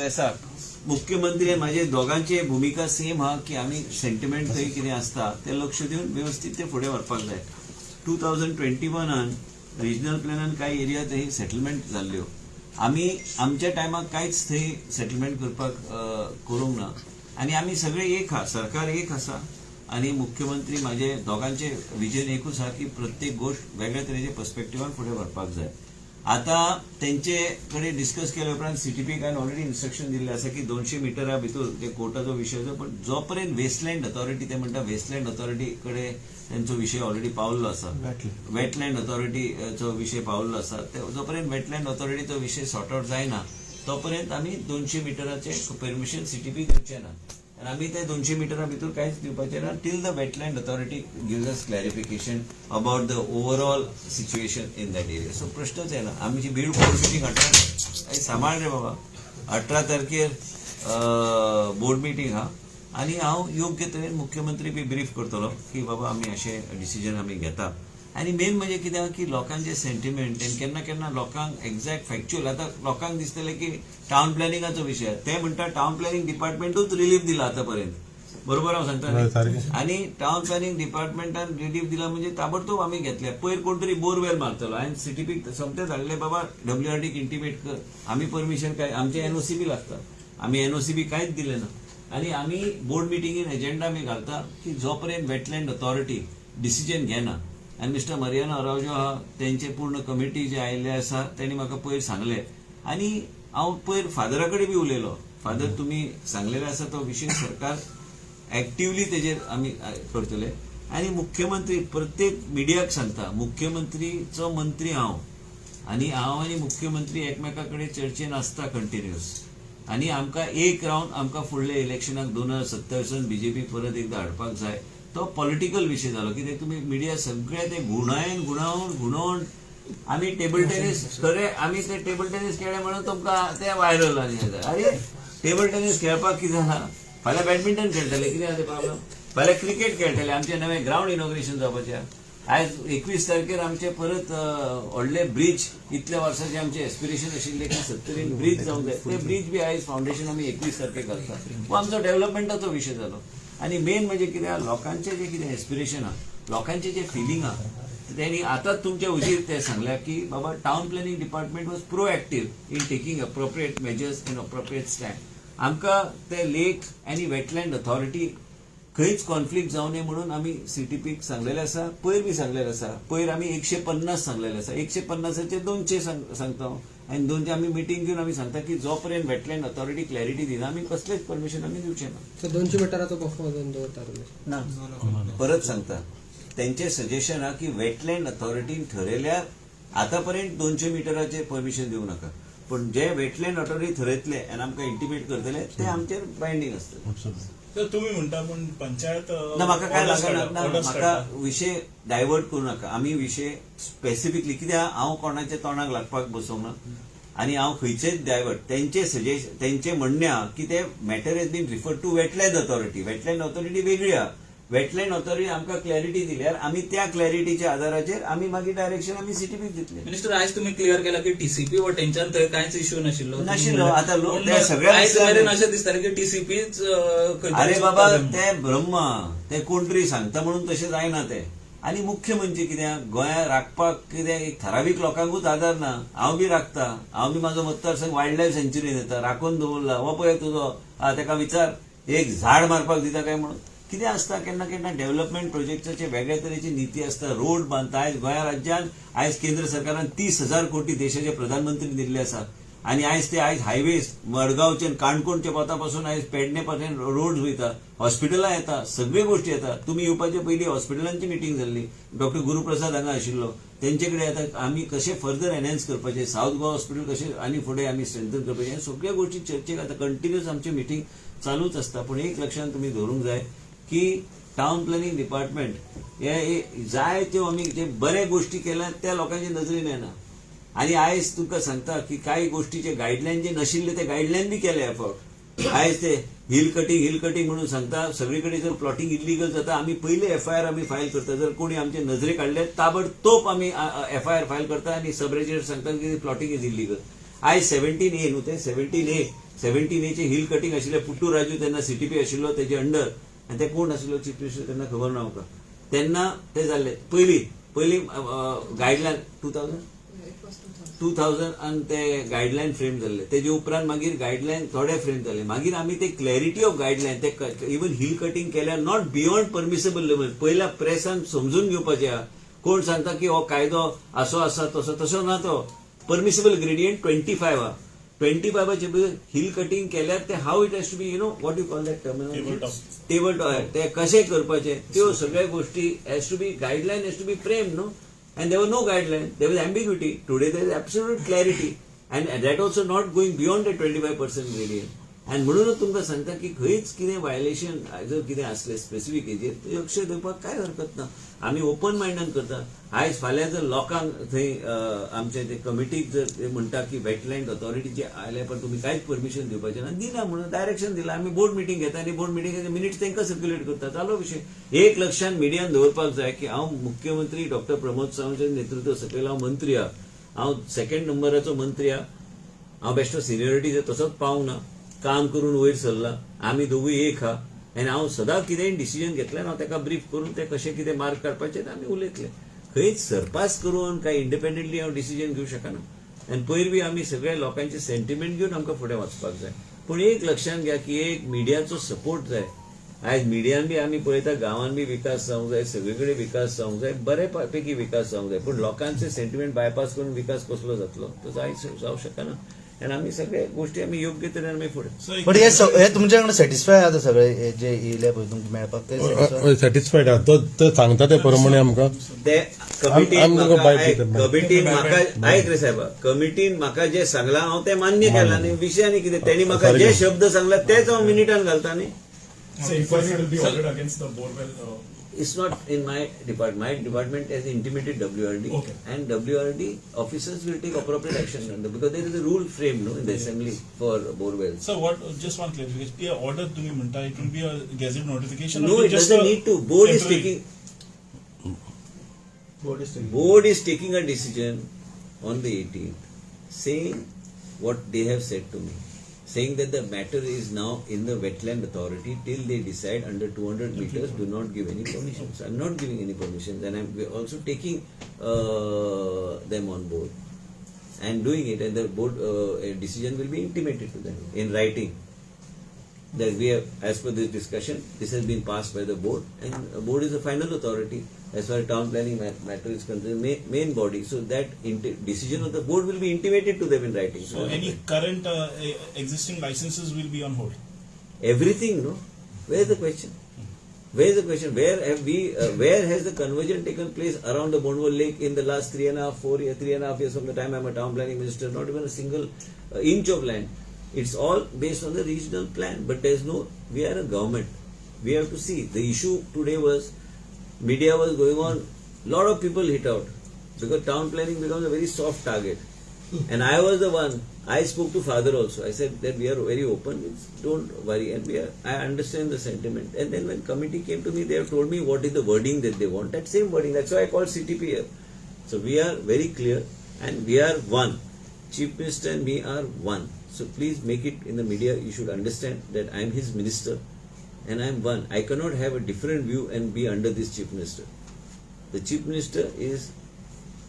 आसा, मुख्यमंत्री आनी माझे दोगांचे भुमिका सेम आहा की आमी सेंटिमेंट थंय कितें आसता तें लक्ष दिवन व्यवस्थीत ते फुडें व्हरपाक जाय. 2021न रिजनल प्लॅनान कांय एरिया थंय सेटलमेंट जाल्ल्यो. आमी आमच्या टायमाक कांयच थंय सेटलमेंट करपाक करूंक ना आनी आमी सगळे एक आहा, सरकार एक आसा आनी मुख्यमंत्री माझे दोगांचे विजन एकूच आहा की प्रत्येक गोश्ट वेगळ्या तरेच्या पर्स्पेक्टिवान फुडें व्हरपाक जाय. आता तेंचे कडेन डिस्कस केल्या उपरांत सीटीपीक हांवें ऑलरेडी इन्स्ट्रक्शन दिल्लें आसा की 200 मिटरा भितर ते कोर्टाचो विशय जो, पण जो पर्यंत वेस्टलँड अथॉरिटी, ते म्हणटा वेस्टलँड अथॉरिटी कडेन तेंचो विशय ऑलरेडी पावल्लो आसा, वेटलँड अथॉरिटीचो विशय पावल्लो आसा, ते जो पर्यंत वेटलँड अथॉरिटीचो विशय सॉर्ट आउट जायना तो पर्यंत आमी 200 मिटराचे परमिशन सीटीपी दिवचे ना आनी आमी ते 200 मिटरा भितर कांयच दिवपाचें ना till the wetland authority gives us clarification about the overall situation in that area. So प्रश्नच येना. आमची बीड बोर्ड मिटींग 18, सांबाळ रे बाबा, 18 तारखेर बोर्ड मिटींग आहा आनी हांव योग्य तरेन मुख्यमंत्री बी ब्रीफ करतलो की बाबा, आमी अशें डिसिजन आमी घेता. आनी मेन म्हणजे कितें आहा की लोकांचे सेंटिमेंट आनी केन्ना केन्ना लोकांक एक्झॅक्ट फॅक्च्युअल, आतां लोकांक दिसतलें की टावन प्लॅनिंगाचो विशय. ते म्हणटा टावन प्लॅनिंग डिपार्टमेंटूच रिलीफ दिला आतां पर्यंत. बरोबर हांव सांगता न्ही? सारकें. आनी टावन प्लॅनिंग डिपार्टमेंटान रिलीफ दिला म्हणजे ताबडतोब आमी घेतले. पयर कोण तरी बोरवेल मारतलो. हांवें सीटीपीक सोमतें धाडलें, बाबा, डब्ल्यूआरडीक इंटिमेट कर. आमी परमिशन काय, आमचे एनओसी बी लागता. आमी एनओसी बी कांयच दिलें ना आनी आमी बोर्ड मिटिंगेन एजेंडा आमी घालता की जो पर्यंत वेटलँड अथॉरिटी डिसिजन घेना. आनी मिस्टर मरियानो अरावजो आहा, तेंचे पूर्ण कमिटी जे आयिल्ले आसा, तेणी म्हाका पयर सांगलें आनी हांव पयर फादरा कडेन बी उलयलो. फादर, तुमी सांगलेलें आसा तो विशय सरकार ऍक्टिवली तेजेर आमी करतले. आनी मुख्यमंत्री प्रत्येक मिडियाक सांगता, मुख्यमंत्रीचो मंत्री हांव आनी हांव आनी मुख्यमंत्री एकमेका कडेन चर्चेन आसता कंटिन्युअस. आनी आमकां एक रावन आमकां फुडल्या इलेक्शनाक 2027 बीजेपी परत एकदां हाडपाक जाय. तो पॉलिटिकल विशय जालो. कित्याक तुमी मिडिया सगळे ते घुणायन घुणावन घुणोवन आमी टेबल टेनिस खरें, आमी ते टेबल टेनिस खेळ्ळे म्हणून तुमकां ते व्हायरल. आनी अरे, टेबल टेनिस खेळपाक कितें जालां? फाल्यां बॅडमिंटन खेळटले, कितें आसा प्रॉब्लम? फाल्यां क्रिकेट खेळटले. आमचें नवें ग्रावंड इनॉग्रेशन जावपाचें आहा. आयज 21 तारखेर आमचे परत व्हडले ब्रीज, इतल्या वर्साचे आमचे एस्पिरेशन आशिल्ले की सत्तरीन ब्रीज जावंक जाय, ते ब्रीज बी आयज फावंडेशन आमी 21 तारखेर घालता. हो आमचो डेव्हलपमेंटाचो विशय जालो. आनी मेन म्हणजे कितें आहा, लोकांचें जें कितें एस्पिरेशन आहा, लोकांचें जें फिलींग आहा, तेणी आतांच तुमच्या हुजीर ते सांगल्या की बाबा, town planning department was proactive in taking appropriate measures and appropriate stand. आमकां ते लेक आनी वेटलँड अथॉरिटी खंयच कॉन्फ्लिक्ट जावं नये म्हणून आमी सीटीपीक सांगलेलें आसा, पयर बी सांगलेलें आसा. पयर आमी 150 सांगलेलें आसा, 150चेर 200 सांगता हांव. आनी 200 आमी मिटींग घेवन आमी सांगता की जो पर्यंत वेटलँड अथॉरिटी क्लॅरिटी दिना, आमी कसलेच परमिशन आमी दिवचे ना. सो 200 मिटराचो बफर अजून दवरता तुमी? ना, परत सांगता, तेंचे सजेशन हा की वेटलँड अथॉरिटीन ठरयल्यार आतां पर्यंत 200 मिटराचे परमिशन दिवं नाका, पण जे वेटलँड ऑथॉरिटी थरयतले आनी आमकां इंटिमेट करतले ते आमचेर बायंडींग आसतले. तर तुम्ही म्हणता, पण पंचायत ना, म्हाका काय orders लागना. काडटा, ना, orders म्हाका काडटा. विशय डायवर्ट करूं नाका. आमी विशय स्पेसिफिकली, कित्याक हांव कोणाच्या तोंडाक लागपाक बसोंक ना आनी हांव खंयचेच डायवर्ट. तेंचे सजेशन, तेंचे म्हणणें आहा की ते matter has been referred to wetland authority. Wetland authority वेगळी आहा. वेटलँड ऑथॉरिटी आमकां क्लॅरिटी दिल्यार आमी त्या क्लॅरिटीच्या आधाराचेर आमी मागीर डायरेक्शन आमी सीटीपीक दितले. मिनिस्टर, आयज तुम्ही क्लिअर केला की टीसीपी वटेनच्यान थंय कांयच इश्यू नाशिल्लो. नाशिल्लो. आता पूण ते सगळ्या आयज विसरले. मेरेन अशें दिसतालें की टीसीपीच. अरे बाबा, ते ब्रह्मा, ते कोण तरी सांगता म्हणून तशें जायना ते. आनी मुख्य म्हणजे कितें, गोंया राखपाक कितें एक थारावीक लोकांकूच आदार ना. हांव बी राखता, हांव बी म्हाजो मतदारसंघ वायल्ड लायफ सँच्युरीन येता, राखून दवरला. हो पळय तुजो तेका विचार, एक झाड मारपाक दिता काय म्हणून. कितें आसता, केन्ना केन्ना डेव्हलपमेंट प्रोजेक्टाचे वेगळे तरेची नीती आसता. रोड बांदता. आयज गोंया राज्यान, आयज केंद्र सरकारान 30,000 कोटी देशाचे प्रधानमंत्री दिल्ले आसा आनी आयज ते आयज हायवेज मडगांवचे आनी काणकोणच्या पोता पासून आयज पेडणे पर्यंत रोड वयता, हॉस्पिटलां येता, सगळ्यो गोश्टी येता. तुमी येवपाचे पयलीं हॉस्पिटलांची मिटींग जाल्ली. डॉक्टर गुरुप्रसाद हांगा आशिल्लो. तेंचे कडेन आतां आमी कशें फर्दर एनहॅन्स करपाचें, सावथ गोवा हॉस्पिटल कशें आनी फुडें आमी स्ट्रेंथन करपाचें, ह्या सगळ्या गोश्टी चर्चेक आतां कंटिन्युअस आमची मिटींग चालूच आसता. पूण एक लक्षांत तुमी दवरूंक जाय की टावन प्लॅनिंग डिपार्टमेंट हे जाय त्यो आमी जे बरे गोश्टी केल्या त्या लोकांच्या नजरेन येना. आनी आयज तुमकां सांगता की कांय गोश्टीचे गायडलायन जे नाशिल्ले ते गायडलायन बी केले एफर्ट. आयज ते हिल कटिंग, हिल कटिंग म्हणून सांगता. सगळी कडेन जर प्लॉटिंग इलिगल जाता, आमी पयले एफआयआर आमी फायल करता. जर कोणी आमचे नजरेक हाडले, ताबडतोब आमी एफआयआर फायल करता आनी सब रजिस्टर सांगता की प्लॉटिंग is illegal. आयज 17A न्हू, ते 17A 17Aचे हिल कटिंग आशिल्ले. पुट्टू राजू तेन्ना सीटीपी आशिल्लो तेजे अंडर, आनी ते कोण आशिल्लो चीफ मिनिस्टर तेन्ना खबर ना म्हाका. तेन्ना ते जाल्ले पयली पयली गायडलायन 2000 2000 आनी ते गायडलायन फ्रेम जाल्ले. तेजे उपरांत मागीर गायडलायन थोडे फ्रेम जाले. मागीर आमी ते क्लॅरिटी ऑफ गायडलायन, ते इवन हिल कटिंग केल्यार not beyond permissible level. पयल्या प्रेसान समजून घेवपाचें आहा. कोण सांगता की हो कायदो असो आसा तसो, तसो ना. तो परमिसेबल ग्रेडियंट 25 आहा. 25चे हिल कटिंग केल्यार ते how it has to be, you know what you call that Table terminal, top. Table top, ते कशें करपाचें, त्यो सगळ्या गोष्टी has to be guideline, has to be frame, no? And there was no guideline, there was ambiguity. Today there is absolute clarity, and that also not going beyond the 25% gradient. And म्हणूनच तुमकां सांगता की खंयच कितें violation जर कितें आसलें specific हेजेर, ते लक्ष दिवपाक कांय हरकत ना. आमी ओपन मायंडान करता. आयज फाल्यां जर लोकांक थंय आमचे ते कमिटीक जर ते म्हणटा की वेटलँड ऑथॉरिटीचे आयले पण तुमी कांयच परमिशन दिवपाचें ना, दिना म्हणून डायरेक्शन दिलां. आमी बोर्ड मिटींग घेता आनी बोर्ड मिटींगेचे मिनिट्स तांकां सर्क्युलेट करता. जालो विशय. एक लक्षान मिडियान दवरपाक जाय की हांव मुख्यमंत्री डॉक्टर प्रमोद सावंत नेतृत्व सकयल हांव मंत्री आहा. हांव सेकंड नंबराचो मंत्री आहा. हांव बेश्टो सिनियरिटीचो तसोच पावंक ना, काम करून वयर सरला. आमी दोगूय एक आहा आनी हांव सदां कितेंय डिसिजन घेतल्यार हांव ताका ब्रीफ करून ते कशें कितें मार्ग काडपाचें ते आमी उलयतले. खंयच सरपास करून काय इंडिपेंडंटली हांव डिसिजन घेवंक शकना. आनी पयर बी आमी सगळ्या लोकांचे सेंटिमेंट घेवन आमकां फुडें वचपाक जाय. पूण एक लक्षांत घ्या की एक मिडियाचो सपोर्ट जाय. आयज मिडियान बी आमी पळयता, गांवान बी विकास जावंक जाय, सगळे कडेन विकास जावंक जाय, बरे पैकी विकास जावंक जाय. पूण लोकांचे सेंटिमेंट बायपास करून विकास कसलो जातलो? तो जाय जावंक शकना. आनी आमी सगळे गोष्टी आमी योग्य तरेन आमी फुडें सो बट हे हे तुमच्या कडेन सॅटिस्फाय आसा सगळे, हे जे येयले पळय तुमकां मेळपाक ते satisfy? Satisfied आहा. तो तो सांगता ते प्रमाणे आमकां ते कमिटीन आमकां म्हाका बायट आयक, दिता. कमिटीन म्हाका, आयक रे साहेबा, कमिटीन म्हाका जे सांगलां हांव तें मान्य केलां न्ही. विशय आनी कितें? तेणी म्हाका जे शब्द सांगला तेच हांव मिनिटान घालता न्ही. So inquiry will be ordered against the borewell. It's not in my department. My department has intimated WRD, and WRD officers will take appropriate action because there is a rule framed, no, in the assembly for borewells. Sir, what? Just one clarification. Yeah, order तुम्ही म्हणता, it will be a gazette notification or No, it just doesn't a need to. Board is temporary? taking. Board is taking a decision on the 18th, saying what they have said to me, saying that the matter is now in the wetland authority till they decide under 200 meters do not give any permissions. I'm not giving any permissions, and I'm we're also taking them on board and doing it, and the board a decision will be intimated to them in writing that we have, as per this discussion, this has been passed by the board, and the board is the final authority as far as town planning matter is concerned, main body. So that decision of the board will be intimated to them in writing. So any current existing licenses will be on hold. Everything, no? Where is the question? Where is the question? Where have we? Where has the conversion taken place around the Bondwal Lake in the last 3.5, 4 year, 3.5 years from the time I'm a town planning minister? Not even a single inch of land. It's all based on the regional plan. But there's no. We are a government. We have to see. The issue today was media was going on. Lot of people hit out because town planning becomes a very soft target. And I was the one. I spoke to father also. I said that we are very open. Don't worry. And we are. I understand the sentiment. And then when committee came to me, they have told me what is the wording that they want. That same wording. That's why I called CTP here. So we are very clear, and we are one. Chief Minister and me are one. So please make it in the media. You should understand that I am his minister, and I am one. I cannot have a different view and be under this Chief Minister. The Chief Minister is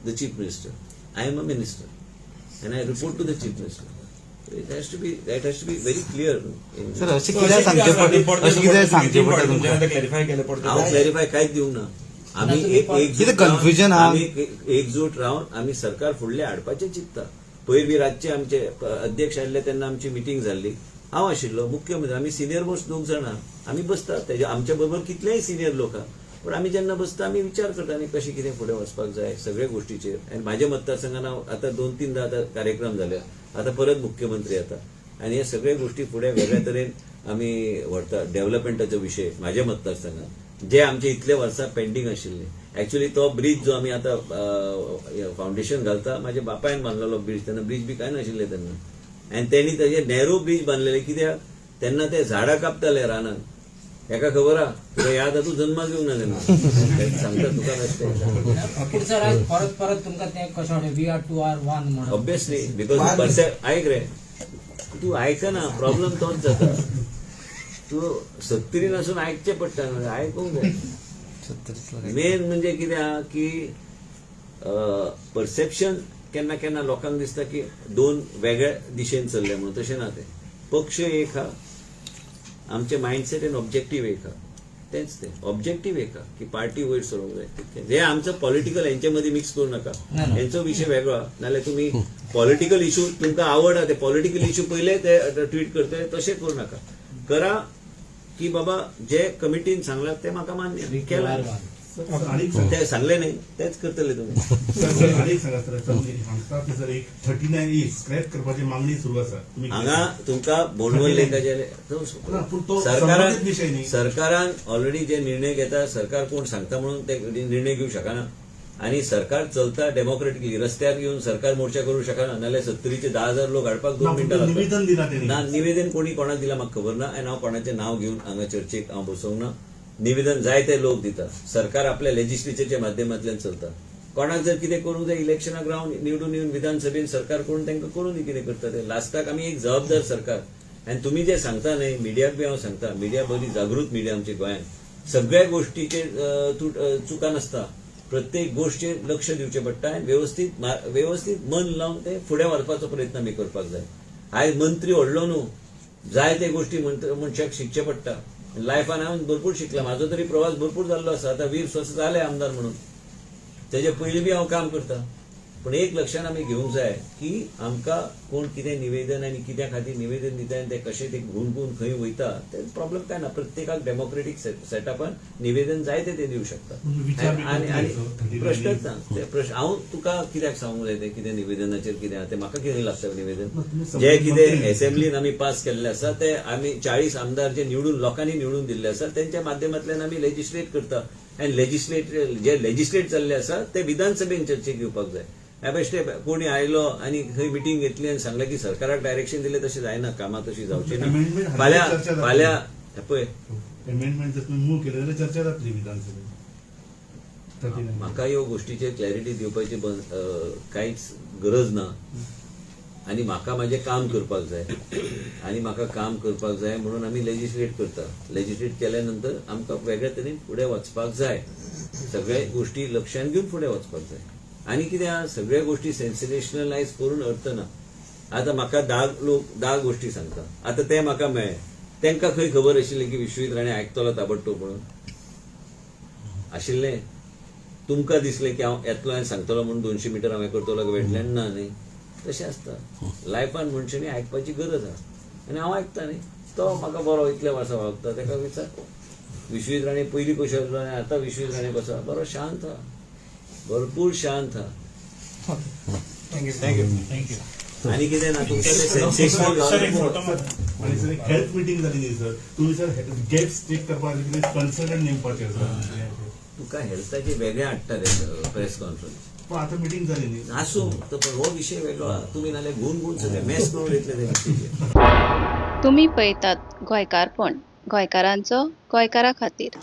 the Chief Minister. I am a minister, and I report to the Chief Minister. So it has to be that has to be very clear. In sir, अशें कितें सांगचें पडटा, अशें कितें सांगचें पडटा तुमकां? Clarify केलें पडटा. हांव क्लॅरिफाय कांयच दिवंक ना. आमी एकजूट कितें confusion रावन- आहा? आमी एकजूट रावन आमी सरकार फुडलें हाडपाचें चिंतता. पयर बी रातचे आमचे अध्यक्ष आयिल्ले तेन्ना आमची मिटींग जाल्ली. हांव आशिल्लो मुख्यमंत्री, आमी सिनियर मोस्ट दोग जाणां आमी बसता. तेजे आमच्या बरोबर कितलेय सिनियर लोक आहा, पूण आमी जेन्ना बसता आमी विचार करता आनी कशें कितें फुडें वचपाक जाय सगळे गोश्टीचेर. आनी म्हाज्या मतदारसंघान हांव आतां दोन तीनदां आतां कार्यक्रम जाल्या, आतां परत मुख्यमंत्री येता आनी हे सगळे गोश्टी फुडें वेगळ्या तरेन आमी व्हरता. डेव्हलपमेंटाचो विशय म्हाज्या मतदारसंघात जे आमचे इतले वर्सां पेंडींग आशिल्ले, एक्चुअली तो ब्रीज जो आमी आतां फावंडेशन घालता, म्हाज्या बापायन बांदलेलो ब्रीज. तेन्ना ब्रीज बी कांय नाशिल्ले तेन्ना, आनी तेणी ताजे नॅरो ब्रीज बांदलेले. कित्याक तेन्ना ते झाडां कापताले रानान. हेका खबर आहा, तुका याद आहा, तूं जन्माक येवंक ना तेन्ना. सांगता तुका बेश्टें. पूण सर, आयज परत परत तुमकां तें कशें वाटता, we are two are one म्हणून? ऑब्वियसली, because आयक रे, तूं आयकना, प्रॉब्लम तोच जाता. तूं सत्तरीन आसून आयकचें पडटा न्हू, आयकूंक जाय. मेन म्हणजे कितें आहा की परसेप्शन केन्ना केन्ना लोकांक दिसता की दोन वेगळ्या दिशेन चल्ले म्हणून, तशें ना. तें पक्ष एक आहा, आमचे मायंडसेट आनी ऑब्जेक्टीव एक आहा. तेंच तें ऑब्जेक्टीव एक आहा की पार्टी वयर सरूंक जाय, तितकें. हे आमचं पॉलिटिकल हेंचे मदीं मिक्स करूं नाका, हेंचो विशय वेगळो आहा. नाल्यार तुमी पॉलिटिकल इशू तुमकां आवड आहा ते पॉलिटिकल इशू पयले ते ट्वीट करतले, तशें करूं नाका. करा की बाबा जे कमिटीन सांगलां तें म्हाका मान्य केलां, ते सांगले न्ही तेच करतले तुमी. सर आनी एक सांगा सर, हांगा सर एक 39A स्क्रॅप करपाची मागणी सुरू आसा. हांगा तुमकां बोंडवल लेखाचे सरकारान सरकारान ऑलरेडी जे निर्णय घेता, सरकार कोण सांगता म्हणून ते निर्णय घेवंक शकना. आनी सरकार चलता डेमोक्रेटिकली, रस्त्यार येवन सरकार मोर्चा करूंक शकना. नाल्यार 70चे 10,000 लोक हाडपाक 2 मिनटां लागतात. निवेदन दिला तेणी ना, निवेदन कोणी कोणाक दिलां म्हाका खबर ना, आनी हांव कोणाचें नांव घेवन हांगा चर्चेक हांव बसोवंक ना. निवेदन जायते लोक दिता, सरकार आपल्या लेजिस्लेचरच्या माध्यमांतल्यान चलता. कोणाक जर कितें करूंक जाय इलेक्शनाक रावन निवडून येवन विधानसभेन सरकार करून तांकां करून कितें करता ते. लास्टाक आमी एक जबाबदार सरकार. आनी तुमी जे सांगता न्ही मिडियाक बी हांव सांगता, मिडिया बरी जागृत मिडिया आमच्या गोंयांत, सगळ्या गोष्टीचेर चुका नासता, प्रत्येक गोष्टीचेर लक्ष दिवचें पडटा आनी वेवस्थीत मन लावन ते फुडें व्हरपाचो प्रयत्न आमी करपाक जाय. आयज मंत्री व्हडलो न्हू, जाय ते गोष्टी मनशाक शिकचें पडटा. लायफान हांव भरपूर शिकला, म्हाजो तरी प्रवास भरपूर जाल्लो आसा. आतां 20 वर्सां जाले आमदार म्हणून, तेजे पयलीं बी हांव काम करता. पण एक लक्षान आमी घेवंक जाय की आमकां कोण कितें निवेदन आनी कित्या खातीर निवेदन दिता आनी ते कशें ते गुंतून खंय वयता ते प्रॉब्लम काय ना. प्रत्येकाक डेमोक्रेटीक सेटअपान निवेदन जाय ते ते दिवं शकता. आनी प्रश्नच ना ते प्रश्न. हांव तुका कित्याक सांगूंक जाय तें कितें निवेदनाचेर कितें आहा तें, म्हाका कितें लागता निवेदन? जे कितें एसेंब्लीन आमी पास केल्लें आसा ते आमी 40 आमदार जे निवडून लोकांनी निवडून दिल्ले आसा तेंच्या माध्यमांतल्यान आमी लेजिस्लेट करता. आनी लेजिस्लेट जे लेजिस्लेट जाल्ले आसा ते विधानसभेन चर्चेक घेवपाक जाय. बेश्टे कोणी आयलो आनी खंय मिटींग घेतली आनी सांगलें की सरकाराक डायरेक्शन दिलें, तशें जायना, कामां तशी जावची ना. फाल्यां फाल्यां पळय अमेंडमेंट जर तुमी मूव केलें जाल्यार चर्चा जातली विधानसभेत. म्हाका ह्यो गोष्टीचेर क्लॅरिटी दिवपाची कांयच गरज ना. आनी म्हाका म्हाजें काम करपाक जाय, आनी म्हाका काम करपाक जाय म्हणून आमी लेजिस्लेट करता. लेजिस्लेट केल्या नंतर आमकां वेगळे तरेन फुडें वचपाक जाय, सगळे गोष्टी लक्षांत घेवन फुडें वचपाक जाय. आनी कितें आहा, सगळ्या गोष्टी सेन्सेशनलायज करून अर्थ ना. आतां म्हाका 10 लोक 10 गोष्टी सांगता, आतां ते म्हाका मेळ्ळे, तांकां खंय खबर आशिल्लें की विश्वजीत राणे आयकतलो ताबडतोब म्हणून आशिल्लें? तुमकां दिसलें की हांव येतलो आनी सांगतलो म्हणून 200 मिटर हांव हें करतलो वेटलँड ना न्ही? तशें आसता लायफान मनशांनी आयकपाची गरज आसा. आनी हांव आयकता न्ही, तो म्हाका बरो इतल्या वर्सां वळखता, ताका विचार विश्वजीत राणे पयलीं कशें आसलो आनी आतां विश्वजीत राणे कसो, बरो शांत आहा, भरपूर शांत आहा. Thank you thank you. आनी कितें ना तुमकां तें सेन्सेशनल आनी सर एक हेल्थ मिटींग जाली न्ही सर, तुमी सर गॅप्स चॅक करपाक कन्सल्टंट नेमपाचे सर. तुका हेल्थाचे वेगळे हाडटा रे प्रेस कॉन्फरन्स, पण आतां मिटींग जाली न्ही. आसूं तो, पण हो विशय वेगळो आहा. तुमी नाल्यार गुण गुण सगळे मॅस करून येतले ते गोष्टीचेर. तुमी पळयतात गोंयकारपण, गोंयकारांचो गोंयकारा खातीर.